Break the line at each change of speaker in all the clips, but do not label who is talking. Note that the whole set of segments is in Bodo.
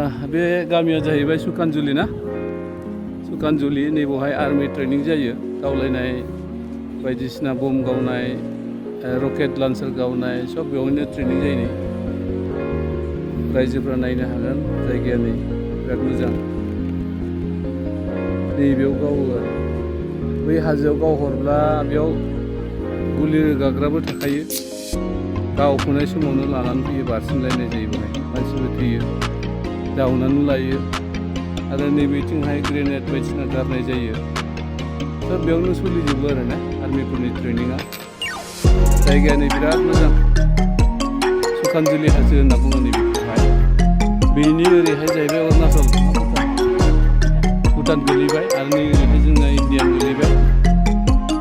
बे गामिया जाहैबाय सुकानजुलि ना सुकानजुलि नैबावहाय आर्मि ट्रेनिं जायो गावलायनाय बायदिसिना बम गावनाय रकेट लन्चार गावनाय सब बेयावनो ट्रेनिं जायो नै रायजोफ्रा नायनो हागोन जायगाया नै बिराद मोजां नैबेयाव गावो आरो बै हाजोआव गावहरब्ला बेयाव गुलि रोगाग्राबो थाखायो गावफुनाय समावनो लानानै फैयो बारसिनलायनाय जायो बेहाय मानसिबो थैयो जावनानै लायो आरो नैबेथिंहाय ग्रेनेड बायदिसिना गारनाय जायो सब बेयावनो सोलिजोबो आरो ना आर्मिफोरनि ट्रेनिङा जायगाया नै बिराद मोजां सुकानजुलि हाजो होनना बुङो नैबेखौहाय बेनि ओरैहाय जाहैबाय अरुणाचल भुटान गोलैबाय आरो नै ओरैहाय जोंना इण्डियान गोलैबाय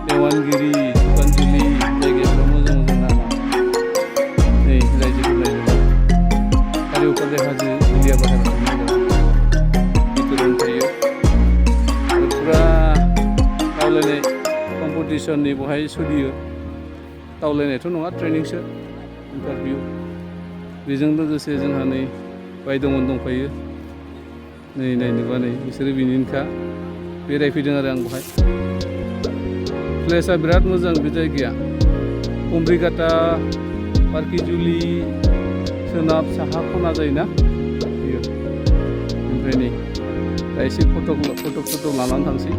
देवानगिरि सुकानजुलि जायगाफ्रा मोजां मोजां नामा नै रायजोफोर नायनोबा आरो अखाले हाजो इण्डिया बाहेरायाव भितरावनो थायो आरो फुरा गावलायनाय कम्पिटिसननि बहाय सोलियो गावलायनायथ' नङा ट्रेनिंसो इन्टारभिउ बेजों लोगोसे जोंहा नै बायद'मोन दंफायो नै नायनोबा नै बिसोरो बिनिनोखा बेरायफैदों आरो आं बहाय प्लेसआ बिराद मोजां बे जायगाया कुम्ब्रिघाटा पार्की जुलि सोनाब साहा खना जायोना बेयो ओमफ्राय नै दा एसे फट' लानानै थांसै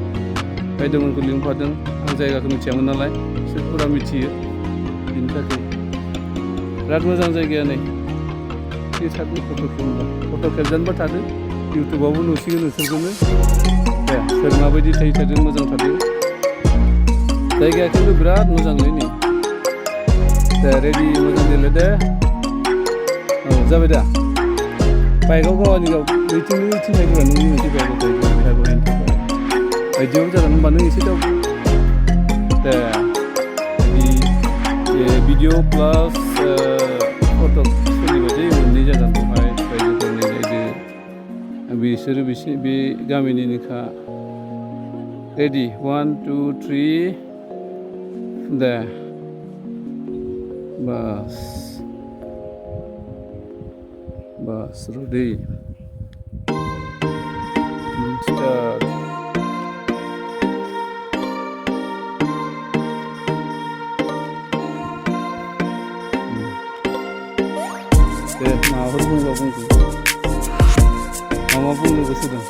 बायद'मोनखौ लिंफादों आं जायगाखौ मिथियामोन नालाय बिसोर फुरा मिथियो बिनि थाखाय बिराद मोजां जायगाया नै बे थादों फट' खेबजानोबा थादों इउटुबावबो नुसिगोन नोंसोरखौनो दे सोर माबायदि थादों मोजां थादों जायगाया खिन्थु बिराद मोजांलै नै दे रेडि मोजां देलाय दे औ जाबाय दा बाइकआव गावानि गाव बैथिंनो थायग्रा नोंनि मोनसे बाइकआव थायो बेहाबो हैनो थाखाय बायदियाव जागोन होनबा नों एसे दाव दे भिडिअ प्लास फट' सोलिबाय थायो मोननै जागोन बेवहाय रायजोफोरनि रायजो बिसोरो बे गामिनिनोखा रेडि 1 2 3 दे बास रेडि स्टार्ट दे माबाफोर बुंबा बुंदो मा बुंनो गोसो दं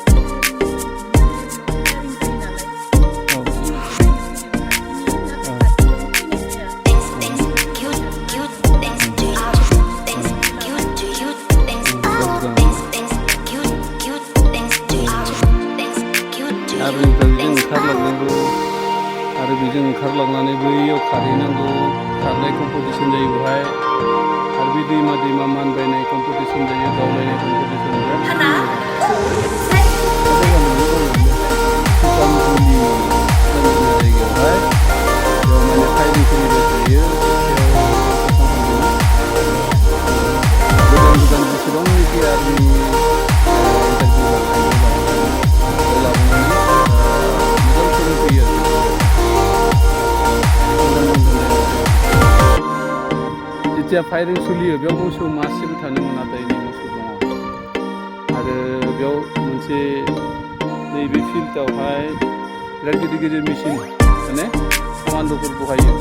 आरो बेजों ओंखारलांनानै बैयाव खारहैनांगौ खारनाय कम्पिटिसन जायो बेवहाय आरो बे दैमा मानबायनाय कम्पिटिसन जायो गावलायनाय कम्पिटिसन जायगायावहाय बेयाव माने फाइरिं सोलिबाय थायो गोदान जेसेबांनाखि आर्मि जेथिया फाइरिं सोलियो बेयाव मोसौ मासेबो थानो मोना दायनि मोसौ दङ आरो बेयाव मोनसे नैबे फिल्डआवहाय बिराद गिदिर मेचिन माने कामान्ड'फोर बहायो